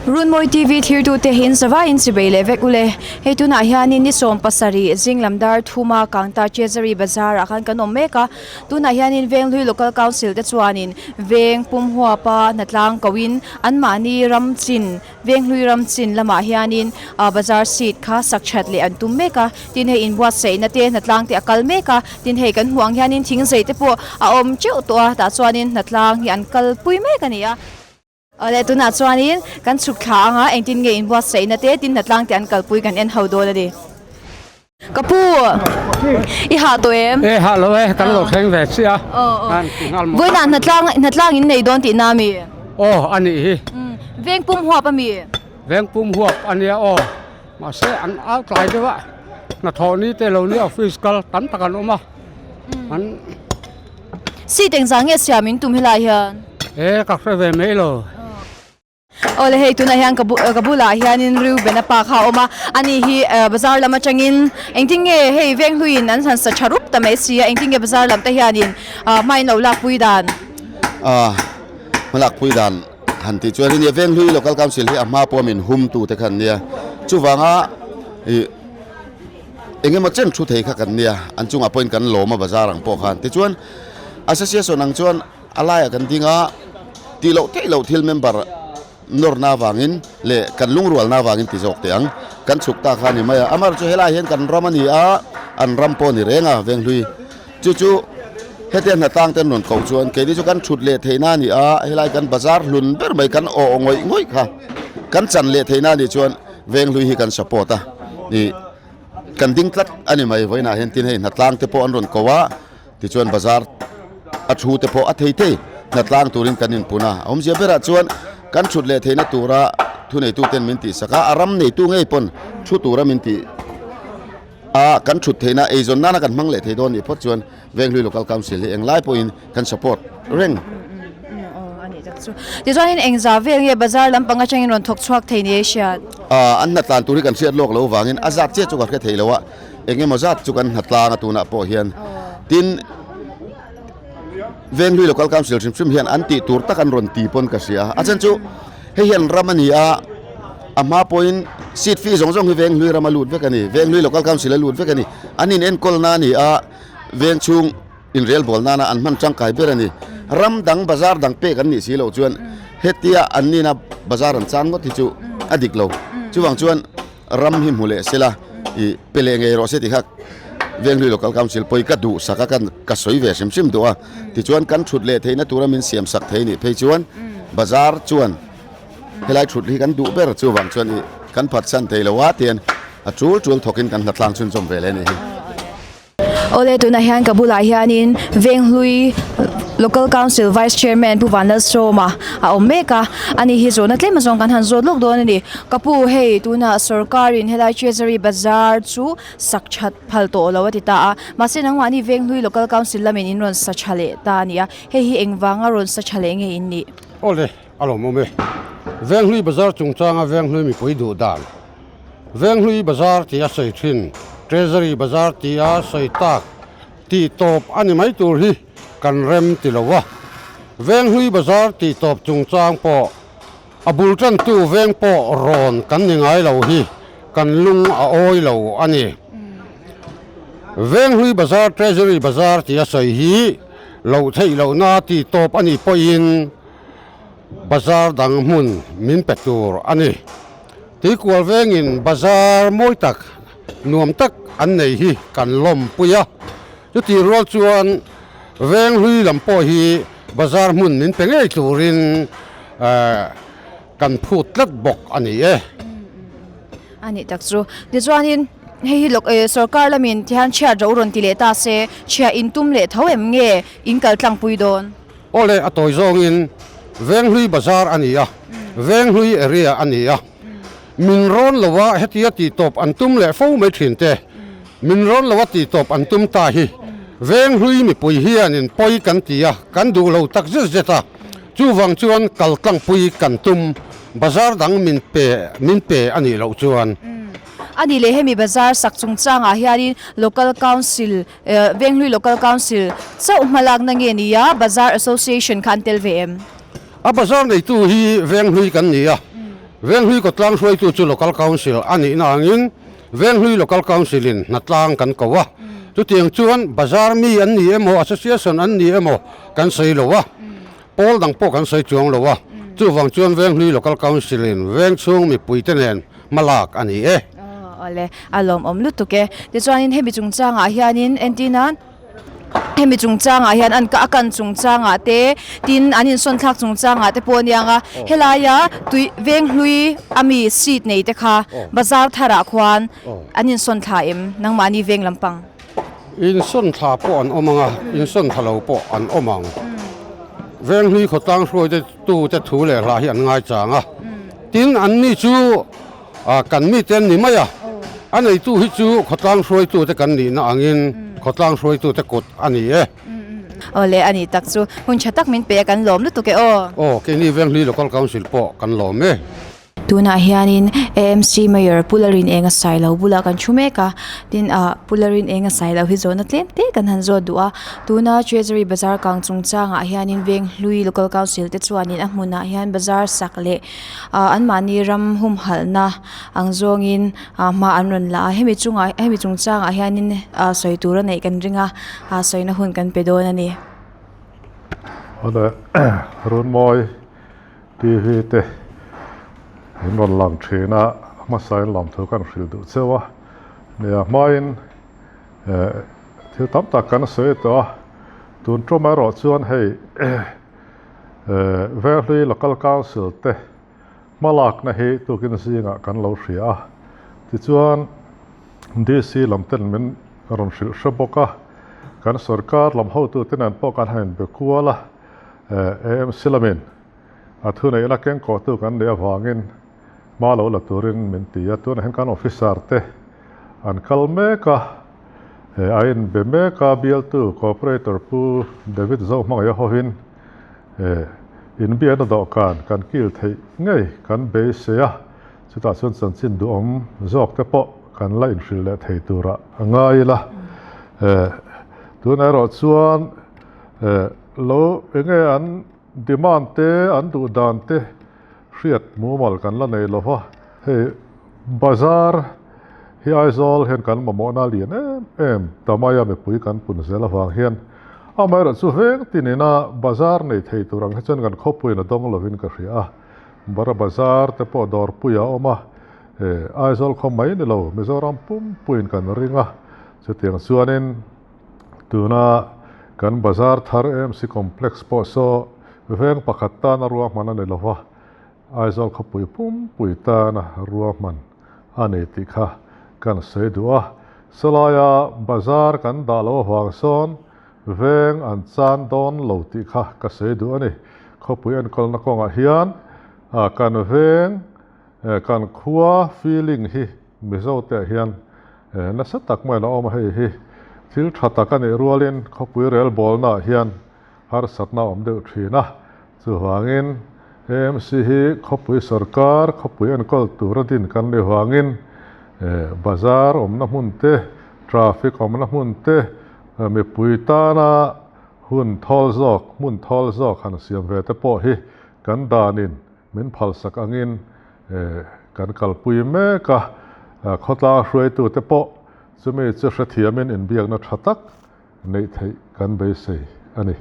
Runmawi TV thirtute hi in zavaiin chibei leh vek ule. Hei tunah hianin ni 70 zinglam dar thuma Kangta Treasury Bazar ah khan kan awm mek a. Tunah hianin Venghlui Local Council te chuanin veng pum huapa hnatlang koin anmahni ram chin Venghlui ram chin lamah hianin ah bazar seat kha sak that leh an tum mek a, tin hei inbuatsaihna te hnatlang te a kal mek a, tin hei kan hmuh ang hianin thing zei te pawh a awm teuh tawh a, tah chuanin hnatlang hi an kalpui mek a ni a. Awle tunah chuanin kan chhuk thla anga engtin nge inbuatsaihna te tin hnatlang te an kalpui kan en ho dawn a ni. Ka pu, i hah tawh em? E hah lo e, kan lo thleng ve chiah a. Vawiinah hnatlang hnatlang in nei dawn tihna a mi? Aw, a nih hi. Veng pum huap a mi? Veng pum huap a nia aw. Mahse an au tlai deuh a, hnathawh ni te lo ni office kal tam tak an awm a. An. Seat engzah nge siam in tum helai hian? E ka hre ve mai lo. Awle hei tunah hian ka bu ka bulah hianin Reuben a pa kha a awm a, ani hi bazar lam atangin engtin nge hei Venghluiin an han sa tha rup ta mai si a, engtin nge bazar lam te hianin hma in lo lakpui dan? Hma lakpui dan han tih chuan nia Venghlui Local Council hi a hma pawh min hum tu te kha an nia, chuvanga ih engemaw chen thu thei kha kan nia, an chungah pawhin kan lawm a bazar ang pawh khan, tichuan Association ang chuan A laiah kan ding a, tih loh theih loh thil member nawrna avangin leh kan lungrualna avangin ti zawk teh ang. Kan chhuk ta kha a ni mai a, amaherawhchu chu helaiah hian kan ram a ni a, an ram pawh a ni reng a, Venghlui. Chu chu hetia hnatlang te an rawn koh chuan keini chu kan thut leh theihna a ni a, helai kan bazar hlun ber mai kan awh ngawih ngawih kha kan chan leh theihna a nih chuan Venghlui hi kan support a, ih kan ding tlat a ni mai. Vawiinah hian tin hei hnatlang te pawh an rawn ko a. Tichuan bazar a thu te pawh a thei thei hnatlang turin kan inpun a, a awmzia berah chuan kan thut leh theihna tura thuneitu ten min tihsak a, a ram neitu ngei pawn thu tura min tih a, kan thut theihna eizawn nana kan hmang leh thei dawn nih phawt chuan Venghlui Local Council hi englai pawhin kan support reng. Tichuanin engzah vel nge bazar lampang atangin rawn thawk chhuak thei ni hriat? An hnatlan tur hi kan hriat lawk loh vangin a zat chiah chu ka hre thei lo a. Eng emaw zat chu kan hnatlang a tunah pawh hian tin Venghlui Local Council hrim hrim hian an tih tur tak an rawn ti pawn ka hria a chhan chu hei hian ram a ni a a hma pawhin seat fee zawng zawng hi Venghlui ram a lut vek a ni Venghlui Local Council a lut vek a ni an inenkawl na a ni a veng chhung inrelbawl nana an hman tangkai ber a ni ram dang bazar dang pek an nih si loh chuan hetia an nina bazar an chang ngawt hi chu a dik lo chuvang chuan Ram hi hmu leh sela i pe leh ngei rawh se ti kha Venghlui Local Council pawi ka duh sak a kan ka sawi ve hrim hrim duh a tichuan kan thut leh theihna tura min siam sak thei nih phei chuan bazar chuan helai thut hi kan duh ber chuvang chuan i kan phatsan thei lo a tian a tul tul thawkin kan hnatlang chhunzawm ve leh a nih hi. Awle tunah hian ka bulah hianin Venghlui Local Council Vice Chairman Pu Vanlalsawma a awm mek a, ani hi zawhna tlem azawng kan han zawt lawk dawn a ni. Ka pu hei tunah sorkarin helai Treasury Bazar chu sak that phal tawh lo a ti ta a, mahse nangmahni Venghlui Local Council lamin in rawn sa tha leh ta a ni a, hei hi engvanga rawn sa tha leh nge in nih? Awle a lawmawm e. Venghlui Bazar chungchanga Venghlui mipui duh dan. Venghlui Bazar tih a sawi thin, Treasury Bazar tih a sawi tak tih tawp a ni mai tur hi kan rem ti lo a. Venghlui Bazar tih tawp chungchang pawh a bul tantu veng pawh rawn kan ni ngai lo hi kan lung a awi lo a ni. Venghlui Bazar, Treasury Bazar tih a sawi hi loh theih lohna tih tawp a nih pawhin Bazar dang hmun min pe tur a ni. Tuikual vengin bazar mawi tak, nuam tak an nei hi kan lawmpui a. Chutih rual chuan veng hlui lam pawh hi bazar hmun min pe ngei turin kan phut tlat bawk a ni e. A nih tak chu. Tichuanin hei hi lawk sorkar lamin tihian chhiat ro rawn ti leh ta se, chhiah intum leh tho em nge in kal tlangpui dawn? Awle a tawi zawngin Venghlui Bazar a ni a, Venghlui area a ni a. Min rawn lo a hetia tih tawp an tum leh fo mai thin te, min rawn lo a tih tawp an tum ta hi Venghlui mipui hianin pawi kan ti a, kan duh lo tak zet zet a. Chuvang chuan kal tlangpui kan tum, bazar dang min pe min pe a nih loh chuan. A nih leh hemi bazar sak chungchangah hianin Local Council Venghlui Local Council chauh hmalakna nge ni a, Bazar Association kha an tel ve em? A bazar neitu hi Venghlui kan ni a, Venghlui kawtlang hruaitu chu Local Council a nihna angin Venghlui Local Council in hnatlang kan ko a. Chutiang chuan bazar mi an ni emaw, association an ni emaw kan sawi lo a, pawl dang pawh kan sawi chuang lo a. Chuvang chuan Venghlui Local Council in veng chhung mipuite nen hmalak a ni e. Awle, a lawmawm lutuk e. Tichuanin hemi chungchangah hianin entirnan. Hemi chungchangah hian an a kan chungchangah te tin an insawn thlak chungchangah te pawh a nia ang a, helaia tui veng hlui ami seat nei te kha bazar tharah khuan an insawn thla em nangmahni veng lampang. Insawn thla pawh an awm ang a, insawn thla lo pawh an awm ang. Veng hlui khawtlang hruaite tute thu leh hla hi an ngaichang a, tin anni chu Kan mite an ni mai a, a neitu hi chu khawtlang hruaitute kan nihna angin khawtlang hruaitute kut a ni e. Awle a ni tak chu hun tha tak min pe a kan lawm lutuk e aw. Aw, keini Venghlui Local Council pawh kan lawm e. Tunah hianin AMC Mayor Pu Larin Enga Sailo bulah kan thu mek a, tin ah Pu Larin Enga Sailo hi zawhna tlem te kan han zawt duh a, tuna Treasury Bazar kang chungchangah hianin Venghlui Local Council te chuanin a hmunah hian bazar sak leh ah anmahni ram humhalhna ang zawngin ah hma an rawn la a hemi chungah hemi chungchangah hianin ah sawi tur a neih kan ring a ah sawina hun kan pe dawn a ni. Awle Runmawi TV te in rawn lang thin a hmasa in lam thu kan hrilh duh cheu a nia hmain eh thil tam tak kan sawi tawh a tun tum erawh chuan hei Venghlui Local Council te hmalakna hi tukin zingah kan lo hria a, tichuan DC lam ten min rawn hrilh hre bawk a, kan sorkar lam hotute nen pawh kan han inbe kual a, AMC lamin a thuneihna kengkawhtu kan nih avangin hma lo la turin min ti a, tunah hian kan officer te an kal mek a, a inbe mek a, bialtu cooperator Pu David Zohmangaia hovin inbiakna dawhkan kan kil theih ngei kan beisei a, chutah chuan chanchin duhawm zawk te pawh kan la inhrilh leh thei turah a ngai ila. Tunah erawh chuan lo enge an demand te an duh dan te hriat mumal kan la nei lo va, hei bazar hi Aizawl hian kan mamawhna lian em em ta mai a, mipui kan pun zel avang hian amaherawh chu veng tinina bazar nei thei tur ang hi chuan kan khawpuiin a dawng lovin ka hria a, Bara bazar te pawh dawrpui a awm a, Aizawl khaw mai ni lo Mizoram pumpuiin kan ring a, chutiang chuanin tuna kan bazar thar AMC complex pawh saw Veng pakhat tana ruahman a ni lo va, Aizawl khawpui pumpui tana ruahman a ni tih kha kan sawi duh a. Sawlaia bazar kan dah loh avang sawn veng an chan dawn lo tih kha ka sawi duh a ni. Khawpui enkawlna kawngah hian kan veng, kan khua feeling hi Mizote ah hian nasa tak mai la awm a, hei hi thil tha tak a nih rualin khawpui relbawlnaah hian harsatna a awm deuh thin a, chuvangin AMC hi khawpui sorkar khawpui enkawl tura din kan nih vangin bazar awmna hmun te, traffic awmna hmun te, mipui tana hun thawl zawk, hmun thawl zawk han siam ve te pawh hi kan danin min phalsak angin kan kalpui mek a, khawtlang hruaitute pawh chumi chu hrethiamin inbiakna tha tak neih theih kan beisei a ni.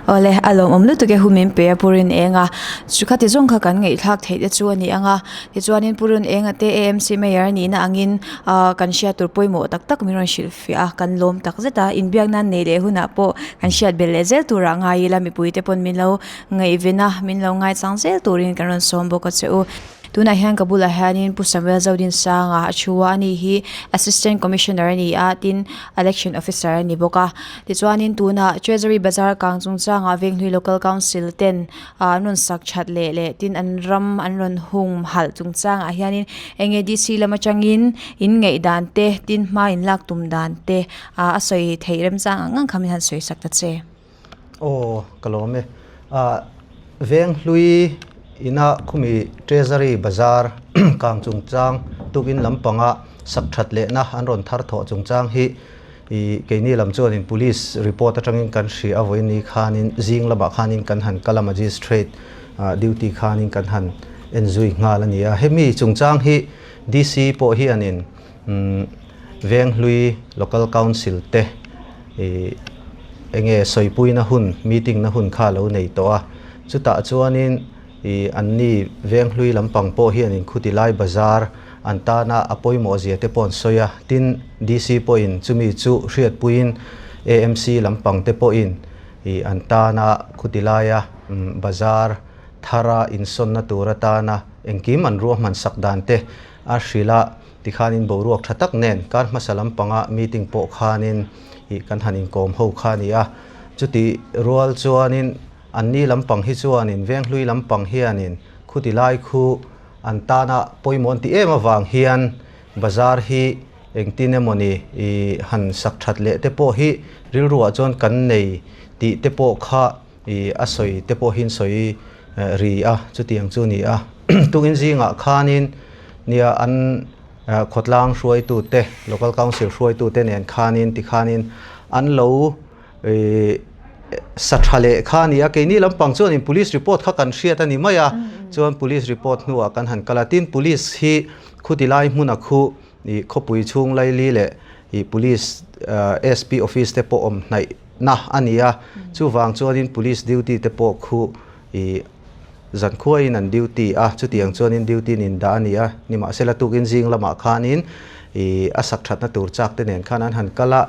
Awle, a lawmawm lutuk e humin pe a Purin Enga chu khati zawng kha kan ngaihthlak theih te chu a ni ang a, tichuanin Purin Enga te AMC Mayor a nihna angin ah kan hriat tur pawimawh tak tak min rawn hrilh fiah a, kan lawm tak zet a, inbiak nan nei leh hunah pawh kan hriat belh leh zel turah ngai ila mipui te pawn min lo ngaihven a, min lo ngaichang zel turin kan rawn sawm bawk a che u. Tunah hian ka bulah hianin Pu Samuel Zodinsanga a thu a, ani hi Assistant Commissioner a ni a, tin Election Officer a ni bawk a. Tichuanin tunah Treasury Bazar kang chungchangah Venghlui Local Council ten ah an rawn sak that leh leh tin an ram an rawn hung halh chungchangah hianin eng nge DC lam atangin in ngaih dan te tin hma in lak tum dan te ah a sawi theih remchang ang ang kha min han sawi sak ta che. Aw ka lawm e. Ah Venghlui ina khumi Treasury Bazar kang chungchang tukin lampanga sak that lehna an rawn thar thawh chungchang hi ih keini lam chuanin Police report atangin kan hria a vawiin ni khanin zing lamah khanin kan han kal a Magistrate duty khanin kan han en zui nghal a ni a. Hemi chungchang hi DC pawh hianin Venghlui Local Council te ih enge sawipuina hun meeting na hun kha a lo nei tawh a, chutah chuanin ih anni Venghlui lampang pawh hianin Khutilai Bazar an tana a pawimawh zia te pawh an sawi a, tin DC pawhin chumi chu hriatpuiin AMC lampang te pawhin ih an tana Khutilaia bazar thara insawnna tur atana engkim an ruahman sak dan te a hrilh a, tikhanin boruak tha tak nen kar hmasa lampanga meeting pawh khanin ih kan han inkawm ho kha a ni a, chuti rual chuanin anni lampang hi chuanin Venghlui lampang hianin khuti lai khu an tana pawimawh an ti em avang hian bazar hi engtin emawni ih han sak that leh te pawh hi rilruah chuan kan nei tih te pawh kha ih a sawi te pawh hi an sawi ri a chutiang chu a ni a tukin zingah khanin nia an khawtlang hruaitute local council hruaitute nen khanin tikhanin an lo ih sa tha leh kha a ni a keini lampang chuanin police report kha kan hriat a ni mai a chuan police report hnuah kan han kal a tin police hi khuti lai hmuna khu ih khawpui chhung laili leh ih police SP office te pawh awm hnaih na a ni a chuvang chuanin police duty te pawh khu ih zankhuain an duty a chutiang chuanin duty in dah a ni a nimahsela tukin zing lamah khanin ih a sak thatna tur chak te nen khan an han kal a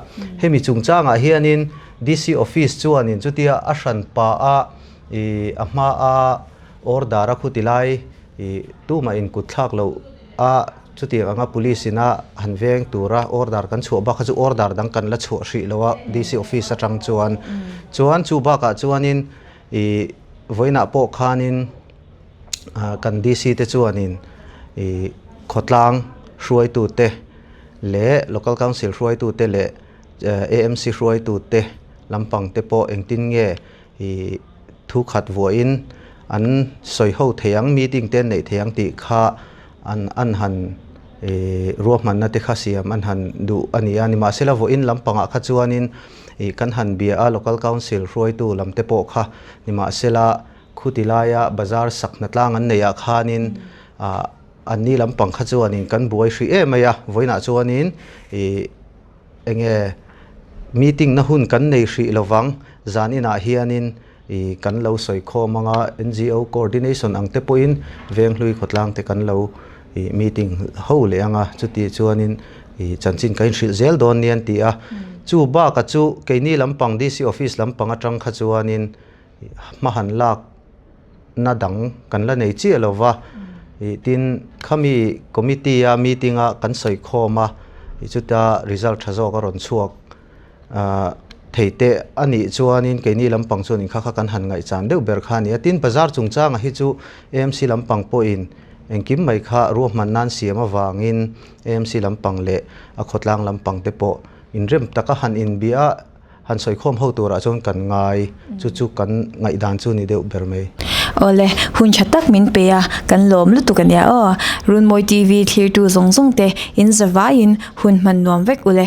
hemi chungchangah hianin DC office chuanin chutia a hran pa a ih a hma a order a khuti lai ih tumah in kut thlak loh a chutiang anga police ina han veng tura order kan chhuah bak kha chu order dang kan la chhuah hrih lo a DC office atang chuan chuan chu bakah chuanin Ih vawiinah pawh khanin ah kan DC te chuanin ih khawtlang hruaitute leh local council hruaitute leh AMC hruaitute lampang te pawh engtin nge ih thu khat vuahin an sawi ho thei ang meeting te an neih thei ang tih kha an an han ih ruahmanna te kha siam an han duh a ni a nimahsela vawiin lampangah kha chuanin ih kan han bia a local council hruaitu lam te pawh kha nimahsela khuti laia bazar sak hna tlang an neih ah khanin ah anni lampang kha chuanin kan buai hrih em mai a vawiinah chuanin ih enge meeting na hun kan nei hrih lovang zan inah hianin ih kan lo sawi khawm anga NGO coordination ang te pawhin Venghlui khawtlang te kan lo ih meeting ho leh anga chuti chuanin ih chanchin ka inhrilh zel dawn nia an ti a chu baka chu keini lampang DC office lampang atang kha chuanin hma han lak na dang kan la nei chiah lo va ih tin khami committee a meeting a kan sawi khawm a ih chuta result tha zawk a rawn chhuak. Ahh thei te a nih chuanin keini lampang chuan inkha kha kan han ngaihchan deuh ber kha a ni a, tin bazar chungchangah hi chu AMC lampang pawhin engkim mai kha ruahman nan siam avangin AMC lampang leh a khawtlang lampang te pawh inrem taka han inbia han sawikhawm ho turah chuan kan ngai chu chu kan ngaihdan chu ni deuh ber mai. Awle, hun tha tak min pe a, kan lawm lutuk a nia aw. Runmawi TV thlirtu zawng zawng te in zavaiin hun hman nuam vek ule.